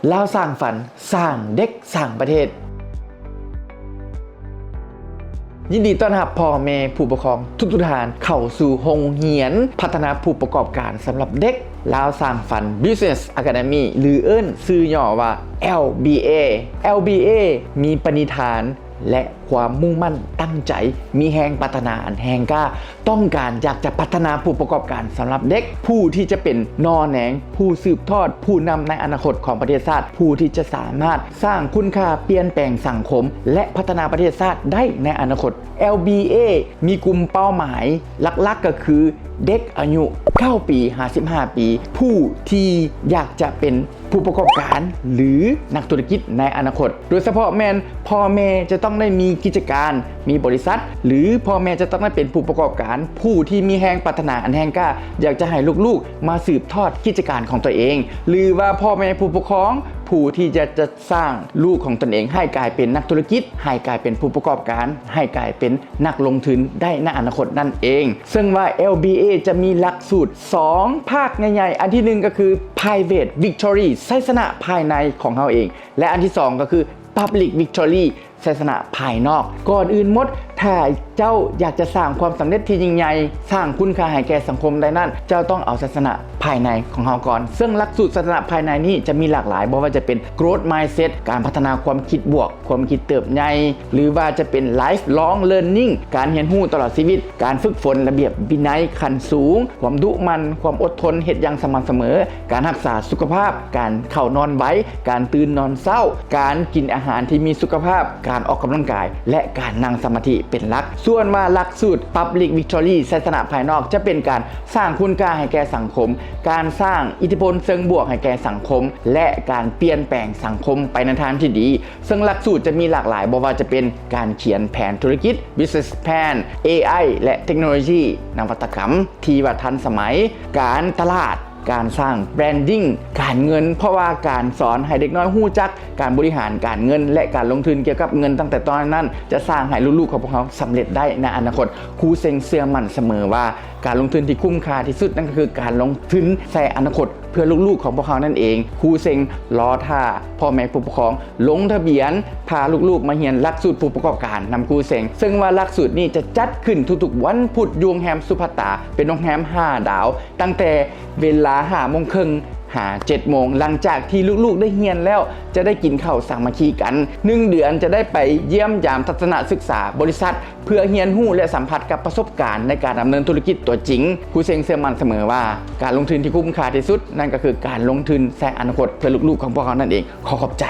ລາວສ້າງຝັນ, ສ້າງເດັກ, ສ້າງປະເທດ. ຍິນດີຕ້ອນຮັບພໍ່ແມ່ຜູ້ປົກຄອງທຸກໆທ່ານເຂົ້າສູ່ໂຮງຮຽນພັດທະນາຜູ້ປະກອບການສຳລັບເດັກ ລາວສ້າງຝັນ Business Academy ຫຼືເອີ້ນຊື່ຫຍໍ້ວ່າ ແອລບີເອ. ແອລບີເອ ມີປະນິທານ ແລະ ຄວາມມຸ່ງໝັ້ນຕັ້ງໃຈ, ມີແຮງປາດຖະໜາອັນແຮງກ້າ, ຕ້ອງການຢາກຈະພັດທະນາຜູ້ປະກອບການສຳລັບເດັກ, ຜູ້ທີ່ຈະເປັນໜໍ່ແໜງ, ຜູ້ສືບທອດ, ຜູ້ນຳໃນອະນາຄົດຂອງປະເທດຊາດ, ຜູ້ທີ່ຈະສາມາດສ້າງຄຸນຄ່າປ່ຽນແປງສັງຄົມ ແລະ ພັດທະນາປະເທດຊາດໄດ້ໃນອະນາຄົດ. ແອລບີເອ ມີກຸ່ມເປົ້າໝາຍຫຼັກໆກໍຄື ເດັກອາຍຸເກົ້າປີຫາສິບຫ້າປີ ຜູ້ທີ່ຢາກຈະເປັນຜູ້ປະກອບການ ຫຼື ນັກທຸລະກິດໃນອະນາຄົດ, ໂດຍສະເພາະແມ່ນພໍ່ແມ່ຈະຕ້ອງໄດ້ມີກິດຈະການ, ມີບໍລິສັດ ຫຼື ພໍ່ແມ່ຈະຕ້ອງໄດ້ເປັນຜູ້ປະກອບການ, ຜູ້ທີ່ມີແຮງປາດຖະໜາອັນແຮງກ້າ ຢາກຈະໃຫ້ລູກໆມາສືບທອດກິດຈະການຂອງຕົວເອງ, ຫຼືວ່າພໍ່ແມ່ຜູ້ປົກຄອງ ຜູ້ທີ່ຈະຈັດສ້າງລູກຂອງຕົນເອງໃຫ້ກາຍເປັນນັກທຸລະກິດ, ໃຫ້ກາຍເປັນຜູ້ປະກອບການ, ໃຫ້ກາຍເປັນນັກລົງທຶນໄດ້ໃນອະນາຄົດນັ້ນເອງ. ເຊິ່ງວ່າ ແອລບີເອ ຈະມີຫຼັກສູດສອງພາກໃຫຍ່ໆ, ອັນທີໜຶ່ງກໍຄື Private Victory ໄຊຊະນະພາຍໃນຂອງເຮົາເອງ ແລະ ອັນທີສອງກໍຄື Public Victory ໄຊຊະນະພາຍນອກ. ກ່ອນອື່ນໝົດ, ຖ້າເຈົ້າຢາກຈະສ້າງຄວາມສຳເລັດທີ່ຍິ່ງໃຫຍ່, ສ້າງຄຸນຄ່າໃຫ້ແກ່ສັງຄົມໄດ້ນັ້ນ, ເຈົ້າຕ້ອງເອົາໄຊຊະນະພາຍໃນຂອງເຮົາກ່ອນ. ເຊິ່ງຫຼັກສູດໄຊຊະນະພາຍໃນນີ້ຈະມີຫຼາກຫຼາຍ, ບໍ່ວ່າຈະເປັນ Growth Mindset ການພັດທະນາຄວາມຄິດບວກ, ຄວາມຄິດເຕີບໃຫຍ່ ຫຼືວ່າຈະເປັນ Lifelong Learning ການຮຽນຮູ້ຕະຫຼອດຊີວິດ, ການຝຶກຝົນລະບຽບວິໄນຂັ້ນສູງ, ຄວາມດຸໝັ່ນ, ຄວາມອົດທົນ, ເຮັດຢ່າງສະໝ່ຳສະເໝີ, ການຮັກສາສຸຂະພາບ, ການເຂົ້ານອນໄວ, ການຕື່ນນອນເຊົ້າ, ການກິນອາຫານທີ່ມີສຸຂະພາບ, ການອອກກຳລັງກາຍ ແລະ ການນັ່ງສະມາທິເປັນຫຼັກ. ສ່ວນວ່າຫຼັກສູດ Public Victory ໄຊຊະນະພາຍນອກ ຈະເປັນການສ້າງຄຸນຄ່າໃຫ້ແກ່ສັງຄົມ, ການສ້າງອິດທິພົນເຊີງບວກໃຫ້ແກ່ສັງຄົມ ແລະ ການປ່ຽນແປງສັງຄົມໄປໃນທາງທີ່ດີ. ເຊິ່ງຫຼັກສູດຈະມີຫຼາກຫຼາຍ, ບໍ່ວ່າຈະເປັນການຂຽນແຜນທຸລະກິດ, Business Plan, ເອໄອ ແລະ ເຕັກໂນໂລຢີນະວັດຕະກຳທີ່ວ່າທັນສະໄໝ, ການຕະຫຼາດ, ການສ້າງ branding ການເງິນ, ເພາະວ່າການສອນໃຫ້ເດັກນ້ອຍຮູ້ຈັກການບໍລິຫານການເງິນ ແລະ ການລົງທຶນກ່ຽວກັບເງິນຕັ້ງແຕ່ຕອນນັ້ນ ຈະສ້າງໃຫ້ລູກໆຂອງພວກເຮົາສຳເລັດໄດ້ໃນອະນາຄົດ. ຄູເຊັງເຊື່ອໝັ້ນສະເໝີວ່າ ການລົງທຶນທີ່ຄຸ້ມຄ່າທີ່ສຸດ ນັ້ນກໍຄືການລົງທຶນໃສ່ອະນາຄົດເພື່ອລູກໆຂອງພວກເຮົານັ້ນເອງ. ຄູເຊັງລໍຖ້າພໍ່ແມ່ຜູ້ປົກຄອງ ລົງທະບຽນພາລູກໆມາຮຽນຫຼັກສູດຜູ້ປະກອບການນຳຄູເຊັງ, ເຊິ່ງວ່າຫຼັກສູດນີ້ຈະຈັດຂຶ້ນທຸກໆວັນພຸດຢູ່ໂຮງແຮມສຸພັດຕາ, ເປັນໂຮງແຮມຫ້າດາວ, ຕັ້ງແຕ່ເວລາຫ້າໂມງເຄິ່ງຫາເຈັດໂມງ. ຫຼັງຈາກທີ່ລູກໆໄດ້ຮຽນແລ້ວ ຈະໄດ້ກິນເຂົ້າສາມັກຄີກັນ. ໜຶ່ງເດືອນຈະໄດ້ໄປຢ້ຽມຢາມທັດສະນະສຶກສາບໍລິສັດ ເພື່ອຮຽນຮູ້ ແລະ ສຳຜັດກັບປະສົບການໃນການດຳເນີນທຸລະກິດຕົວຈິງ. ຄູເຊັງເຊື່ອໝັ້ນສະເໝີວ່າ ການລົງທຶນທີ່ຄຸ້ມຄ່າທີ່ສຸດ ນັ້ນກໍຄືການລົງທຶນໃສ່ອະນາຄົດເພື່ອລູກໆຂອງພວກເຮົານັ້ນເອງ. ຂໍຂອບໃຈ.